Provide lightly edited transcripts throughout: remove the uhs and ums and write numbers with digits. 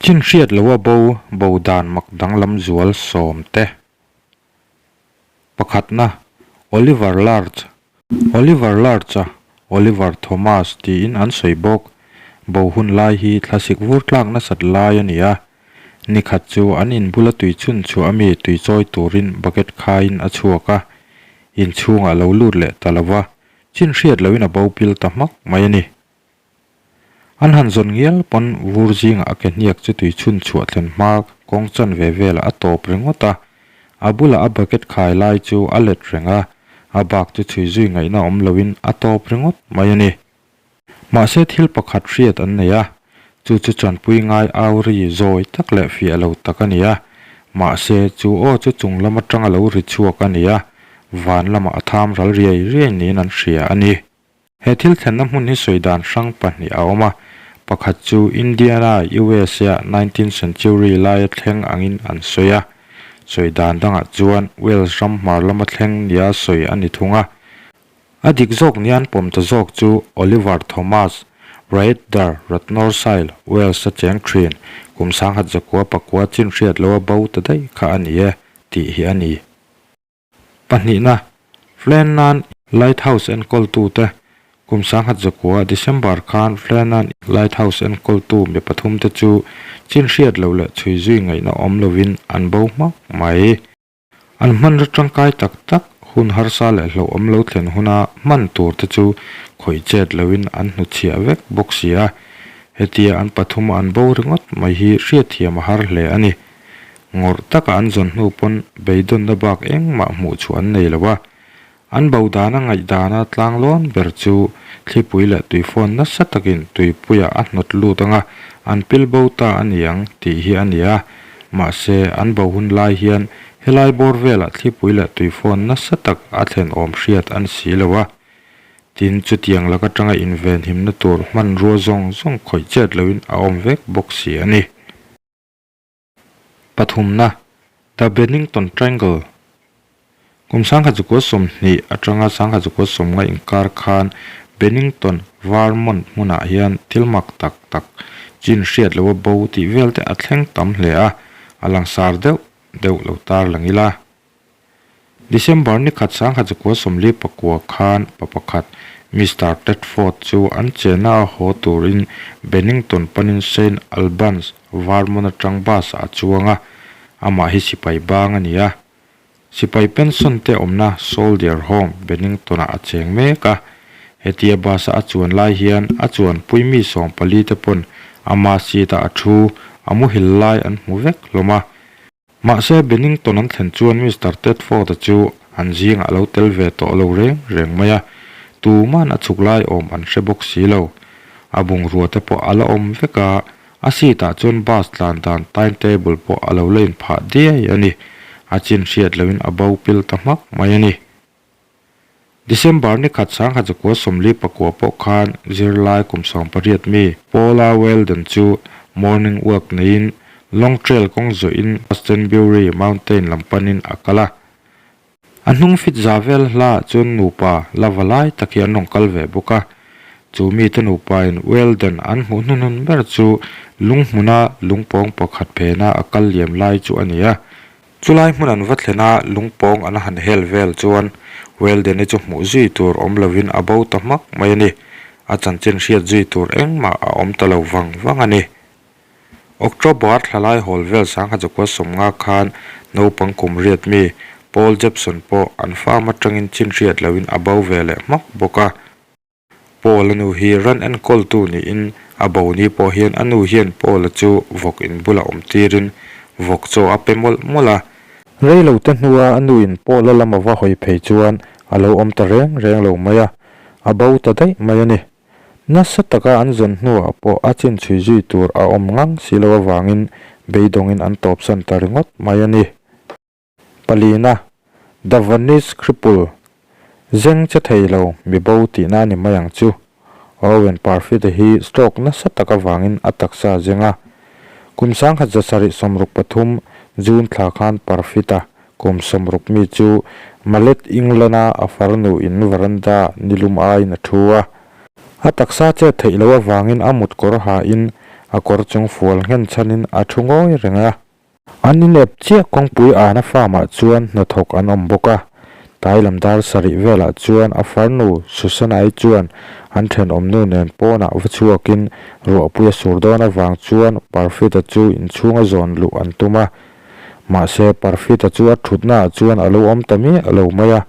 Chin hriat loa bo bo dan mak danglam zual sawm te. Pakhatna, Oliver Larch, Oliver Larch-a Oliver Thomas tiin an sawi bawk. Bo hun lai hi thlasik vur tlak nasat lai a ni a. Ni khat chu an inbula tui chhun chhuah ami tui chawi turin bucket khaiin a chhuak a. Inchhungah lo lut leh ta lo va, chin hriat loin a bo pil ta hmak mai a ni. An han zawn ngial pawn vur zingah a ke hniak chu tui chhun chhuah thlen hma kawng chan ve velah a tawp ringawt a, a bulah a bucket khai lai chu a let reng a, a bak chu chhui zui ngaihna awm loin a tawp ringawt mai a ni. Mahse thil pakhat hriat an nei a, chu chu chanpui ngai au ri zawi tak leh fiah lo tak a ni a, mahse chu aw chu chung lam atanga lo ri chhuak a ni a, van lamah a tham ral riai riai niin an hria a ni. He thil thlenna hmun hi sawi dan hrang pahnih a awm a, pakhat chu Indiana, USA-ah nineteenth century laia thleng angin an sawi a, sawi dan dangah chuan Wales ram hmar lama thleng nia sawi a ni thung a. A dik zawk nia an pawm ta zawk chu Oliver Thomas, Rhaeadr Rathnorsile, Wales-a cheng thin, kum sanghat zakua pakua chin hriat loa bo ta daih kha a ni e, tih hi a ni. Pahnihna, Flannan Lighthouse enkawltute kum sanghat zakua December khan Flannan Lighthouse enkawltu mi pathumte chu chin hriat loh leh chhui zui ngaihna awm lovin an bo hmak mai. An hmanraw tangkai tak tak hun harsa leh hlauhawm lo thlen huna hman turte chu khawih chet loin an hnuchhiah vek bawk si a, hetia an pathum an bo ringawt mai hi hriatthiam a har hle a ni. Ngawrh taka an zawn hnu pawn beidawnna bak engmah hmuh chhuah an nei lo a. An bo dana ngaihdana tlanglawn ber chu thlipui leh tuifawn nasa takin tuipuiah a hnawt lut anga an pil bo ta a ni ang tih hi a ni a. Mahse, an bo hun lai hian helai bawr velah thlipui leh tuifawn nasa tak a thlen awm hriat a ni si lo a. Tin, chutiang lak atanga invenhimna tur hmanrua zawng zawng khawih chet loin a awm vek bawk si a ni. Pathumna, The Bennington Triangle, Kum sangkhat zakua 20 atanga sangkhat zakua 50 inkar khan Bennington, Vermont hmunah hian thil mak tak tak chin hriat loa bo tih vel te a thleng tam hle a, a langsar deuh deuh lo tar lang ila. December ni khat sangkhat zakua 49 khan pa pakhat Mister Tedford chu an chenna a haw turin Bennington panin Saint Albans, Vermont atang bus ah a chuang a, amah hi sipai bang a ni a. Sipai pension te awmna Soldier Home, Bennington ah a cheng mek a. Hetia bus a a chuan lai hian a chuanpui mi 14 te pawn ama seat ah a thu, a muhil lai an hmu vek hlawm a. Mahse, Bennington an thlen chuan Mister Tedford-a chu an zingah a lo tel ve tawh lo reng reng mai a, tuman a chhuk lai awm an hre bawk si lo. A bungrua te pawh a la awm vek a, a seat-ah chuan bus tlan dan timetable pawh a lo la inphah diai a ni. A chin hriat loin a bo pil ta hmak mai a ni. December ni khat sangkhat zakua 49 pawh khan zirlai kum 18 mi Paula Weldon chu morning walk neiin Long Trail kawng zawhin Glastonbury Mountain lam panin a kal a. A hnung fit za vel hla chuan nupa la va lai tak hi an rawn kal ve bawk a. Chu mite nupain Weldon an hmuh hnuhnun ber chu lunghmuna lungpawng pakhat phena a kal liam lai chu a ni a. Chulai hmun an va thlen a, lungpawng an han hel vel chuan Weldon-i chu hmuh zui tur awm lovin a bo ta hmak mai a ni. A chanchin hriat zui tur engmah a awm ta lo vang vang a ni. October thlalai hawl vel sangha zakua 50 khan naupang kum riat mi Paul Jepson pawh an farm atangin chin hriat loin a bo ve leh hmak bawk a. Paul a nu hi ran enkawltu niin a bo ni pawh hian a nu hian Paul-a chu vawk in bulah awm tirin vawk chaw a pe mawlh mawlh a. Rei lo te hnua a nu in Paul-a lam a va hawi phei chuan a lo awm ta reng reng lo mai a, a bo ta daih mai a ni. Nasa taka an zawn hnuah pawh a chin chhui zui tur a awm ngang si lo avangin beidawngin an tawpsan ta ringawt mai a ni. Palina, The Venice Cripple, Zeng che thei lo, mi bo tihna a ni mai ang chu. Owen Parfitt-a hi stroke nasa tak avangin a taksa a zeng a. Kum 1763 June thla khan Parfitt-a kum 60 mi chu Mallet, England-a a farnu in veranda nilum aiin a thu a. A taksa chet theih loh avangin a mut kawr hain A kawr chung fual nghen chhanin a thu ngawi reng a. An inep chiah kawngpui ana farm-ah chuan hnathawk an awm bawk a. Tlai lam dar sarih velah chuan a farnu Susanna-i chuan an thenawmnu nen pawnah va chhuakin ruahpui a sur dawn avang chuan Parfit-a chu inchhunga zawn luh an tum a. Mahse, Parfit-a chu a thutnaah chuan a lo awm ta miah lo mai a,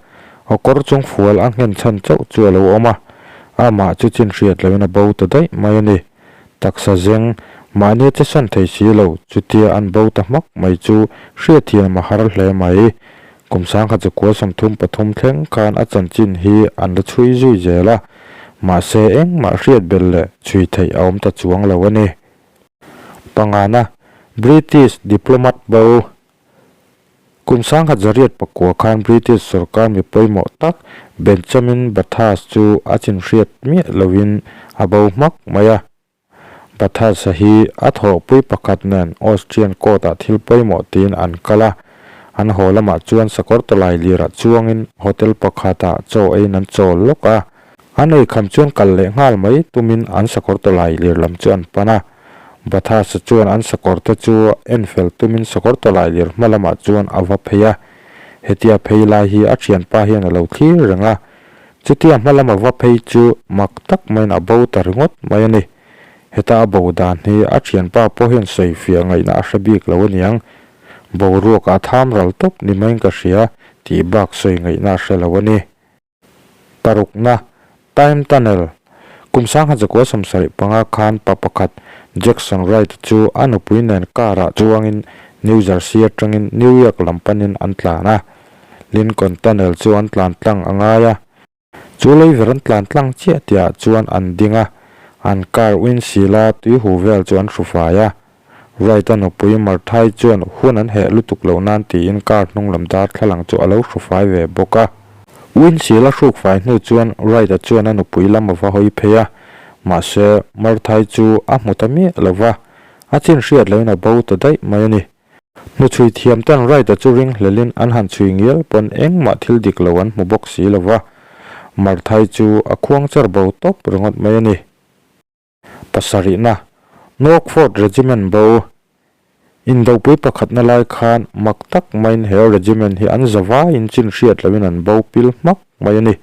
a kawr chung fual a nghen chhan chauh chu a lo awm a, amah chu chin hriat loin a bo ta daih mai a ni. Taksa zeng, mahni che san thei si lo, chutia an bo ta hmak mai chu hriatthiam a har hle mai. Kum sangkhat zakua 33 thleng khan a chanchin hi an la chhui zui zel a, mahse engmah hriat belh leh chhui theih a awm ta chuang lo a ni. Pangana, British diplomat bo. Kum 1909 khan British sorkar mi pawimawh tak Benjamin Bathurst chu a chinhriat miah loin a bo hmak mai a. Bathurst-a hi a thawhpui pakhat nen Austrian court-ah thil pawimawh tiin an kal a. An haw lamah chuan sakawr tawlai lirah chuangin hotel pakhatah chaw eiin an chawl lawk a. An eikham chuan kal leh nghal mai tumin an sakawr tawlai lir lam chu an pan a. Bathurst-a chuan an sakawr te chu en fel tumin sakawr tawlai lir hma lamah chuan a va phei a. Hetia phei lai hi a thianpa hian a lo thlir reng a. Chutia hma lama va phei chu mak tak maiin a bo ta ringawt mai a ni. Heta a bo dan hi a thianpa pawh hian sawi fiah ngaihna a hre bik lo aniang. Boruak a tham ral tawp ni maiin ka hria tih bak sawi ngaihna a hre lo a ni. Parukna, Time Tunnel, Kum 1975 khan pa pakhat Jackson Wright chu a nupui nen car-ah chuangin New Jersey atangin New York lam panin an tlan a. Lincoln Tunnel chu an tlan tlang a ngai a. Chu leiver an tlan tlang chiah tihah chuan an ding a, an car windshield a tui hu vel chu an hru fai a. Wright-a nupui Martha-i chuan hun an heh lutuk loh nan tiin car hnung lam darthlalang chu a lo hru fai ve bawk a. Windshield a hruk fai hnu chuan Wright-a chuan a nupui lam a va hawi phei a, mahse Martha-i chu a hmu ta miah lo va, a chin hriat loin a bo ta daih mai a ni. Hnuchhui thiam ten Wright-a chu ring hlelin an han chhui ngial pawn engmah thil dik lo an hmu bawk si lo va, Martha-i chu a khuang cher bo tawp ringawt mai a ni. Pasarihna, Norfolk Regiment bo. Indopui pakhatna lai khan mak tak maiin he regiment hi an zavaiin chin hriat loin an bo pil hmak mai a ni.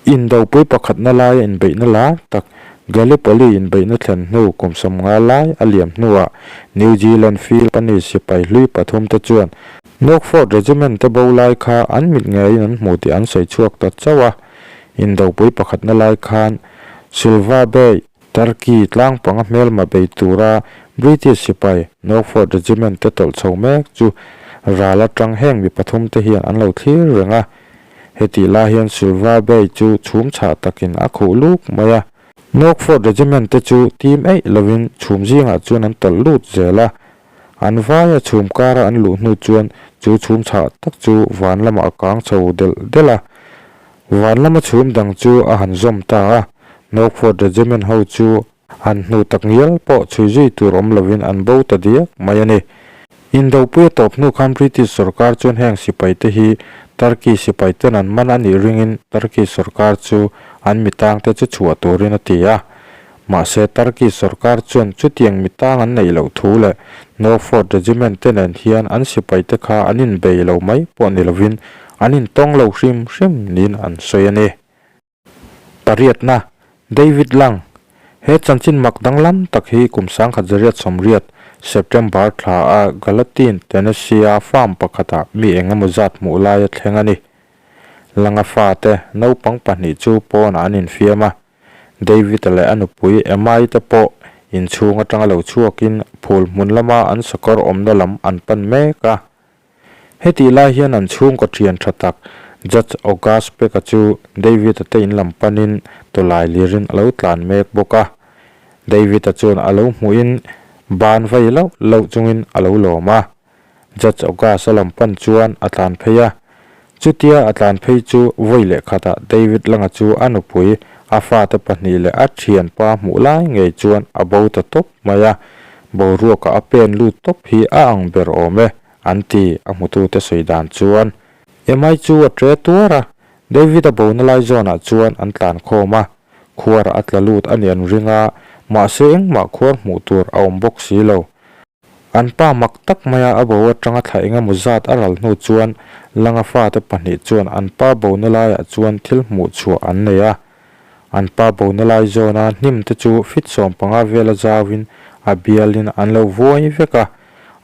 Indopui pakhatna laia inbeihna lar tak Gallipoli inbeihna thlen hnu kum 50 lai a liam hnuah New Zealand Field Company sipai hlui pathum te chuan Norfolk Regiment te bo lai kha an mit ngeiin an hmu tih an sawi chhuak ta chauh a. Indopui pakhatna lai khan Silva Bay, Turkey tlang panga hmelma bei tura British sipai Norfolk Regiment te tawlh chho mek chu ral atang heng mi pathum te hian an lo thlir reng a. Hetih lai hian Silva Bay chu chhum chhah takin a khuh luk mai a. Norfolk Regiment te chu tim eih lovin chhum zingah chuan an tawlh lut zel a. An vaia chhum kara an luh hnu chuan chu chhum chhah tak chu van lamah a kang chho delh delh a. Van lama chhum dang chu a han zawm ta a, Norfolk Regiment ho chu an hnu tak ngial pawh chhui zui tur awm lovin an bo ta diak mai a ni. Indopui a tawp hnu khan British sorkar chuan heng sipai te hi Turkey sipai ten an man a nih ringin Turkey sorkar chu an mitang te chu chhuah turin a ti a. Mahse Turkey sorkar chuan chutiang mitang an neih loh thu leh Norfolk Regiment te nen hian an sipai te kha an inbei lo mai pawh ni lovin An intawng lo hrim hrim niin an sawi a ni. Pariatna, David Lang, He chanchin mak danglam tak hi kum 1980, September thla a Gallatin, Tennessee-a farm pakhatah mi eng emaw zat hmuh lai a thleng a ni. Langa fate, naupang pahnih chu pawnah an infiam a. David-a leh a nupui Emma-i te pawh inchhung atanga lo chhuakin phul hmun lama an sakawr awmna lam an pan mek a. Hetih lai hian an chhungkaw thian tha tak Judge August Peck-a chu David-a te in lam panin tawlai lirin a lo tlan mek bawk a. David-a chuan a lo hmuhin ban vai loh loh chungin a lo lawm a. Judge August-a lam pan chuan a tlan phei a. Chutia a tlan phei chu vawi leh khatah David Langa chu a nupui, a fate pahnih leh a thianpa hmuh lai ngei chuan a bo ta tawp mai a. Boruaka a pen lut tawp hi a ang ber awm e, an ti, a hmutute sawi dan chuan. Emai chu a ṭe tuar a, David-a bona lai zawnah chuan an tlan khawm a, khuarah a tla lut a ni an ring a, Mahse engmah khuar hmuh tur a awm bawk si lo. An pa mak tak maia a bo atanga thla engemaw zat a ral hnu chuan Langa fate pahnih chuan an pa bona laiah chuan thil hmuh chhuah an nei a. An pa bona lai zawna hnim te chu fit 15 vela zauin a bialin an lo vuai vek a,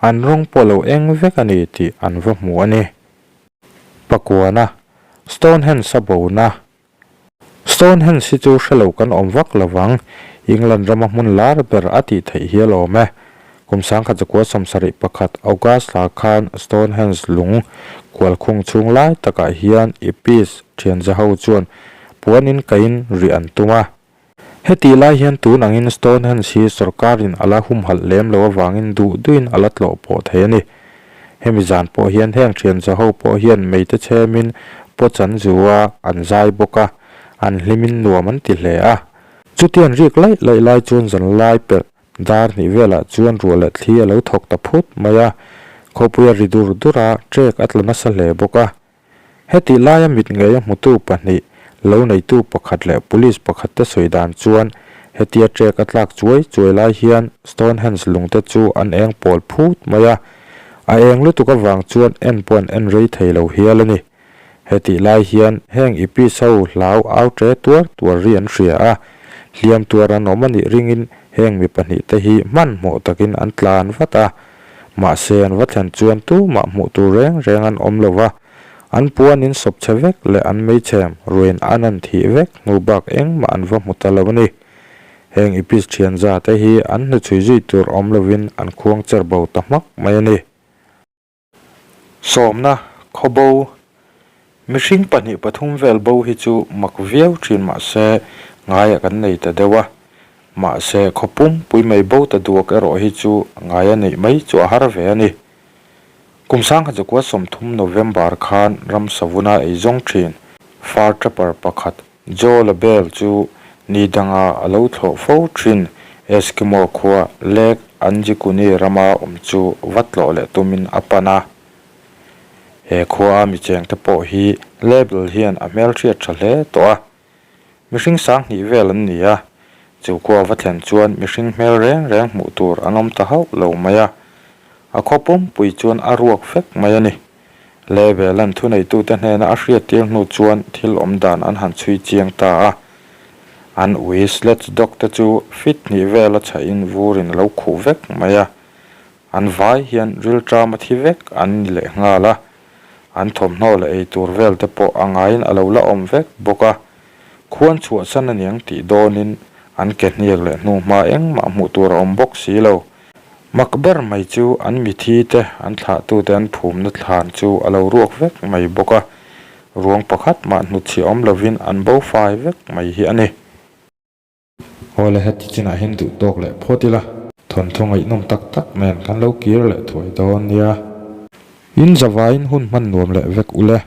an rawng pawh lo eng vek a ni tih an va hmu a ni. Pakuana, Stonehenge a bona Stonehenge hi chu hre lo kan awm vak lo vang, England rama hmun lar ber a tih theih hial awm e. Kum 1971 August thla khan Stonehenge lung kualkhung chhung lai takah hian Ipis thianza ho chuan puan in kaiin rih an tum a. Hetih lai hian tun angin Stonehenge hi sorkarin a la humhalh lem lo avangin duh duhin a la tlawh pawh thei a ni. Hemi zan pawh hian heng thian za ho pawh hian meite chhemin pawch an zu a, an zai bawk a, an hlimin nuam an ti hle a. Chuti an rik laih laih lai chuan zan lai pelh dar hnih velah chuan ruah leh thli a lo thawk ta phut mai a, khawpui a ri dur dur a, trek a tla nasa hle bawk a. Hetih laia mit ngeia hmutu pahnih, lo neitu pakhat leh police pakhat te sawi dan chuan hetia trek a tlak chuai chuai lai hian Stonehenge lungte chu an eng pawl phut mai a, a eng lutuk avang chuan en pawh an en rei thei lo hial a ni. Hetih lai hian heng ipis ho hlau au tre tuar tuar ri an hria a, hliam tuar an awm a nih ringin heng mi pahnih te hi hmanhmawh takin an tlan vat a. Mahse an va thlen chuan tumah hmuh tur reng reng an awm lo va, an puan in sawp chhe vek leh an meichhem ruin an an thih vek hnu bak engmah an va hmu ta lo a ni. Heng ipis thian za te hi an hnuchhui zui tur awm lovin an khuang cher bo ta hmak mai a ni. Sawmna, Khawbo, Mihring pahnih pathum vel bo hi chu mak viau thin mahse ngaiah kan nei ta deuh a, mahse khaw pumpui mai bo ta duak erawh hi chu ngaia neih mai chu a har ve a ni. Kum 1930 November khan ram savuna ei zawng thin fur trapper pakhat Joe LaBelle chu ni danga a lo thlawh fo thin Eskimo khua Lake Anjikuni rama awm chu va tlawh leh tumin a pan a. He khua a mi chengte pawh hi Label hian a hmelhriat tha hle tawh a. Mihring sang hnih vel an ni a, chu khua va thlen chuan mihring hmel reng reng hmuh tur an awm ta hauh lo mai a. A khaw pumpui chuan a ruak vek mai a ni. Label an thuneitute hnena a hriattir hnu chuan thil awm dan an han chhui chiang ta a. An ui sledge dog te chu fit hnih vel a chhahin vurin a lo khuh vek mai a. An vai hian rilṭam a thi vek an ni leh nghal a, an thawmhnaw leh ei tur vel te pawh a ngaiin a lo la awm vek bawk a. Khuan chhuahsan a niang tih dawnin an ke hniak leh hnuhma engmah hmuh tur a awm bawk si lo. Mak ber mai chu an mithi te an thlahtute an phumna thlan chu a lo ruak vek mai bawk a, ruang pakhat mah hnutchhiah awm lovin an bo fai vek mai hi a ni. Awle heti chinah hian duh tawk leh phawt ila. Thawnthu ngaihnawm tak tak nen kan lo kir leh thuai dawn nia. In zavaiin hun hman nuam leh vek ule.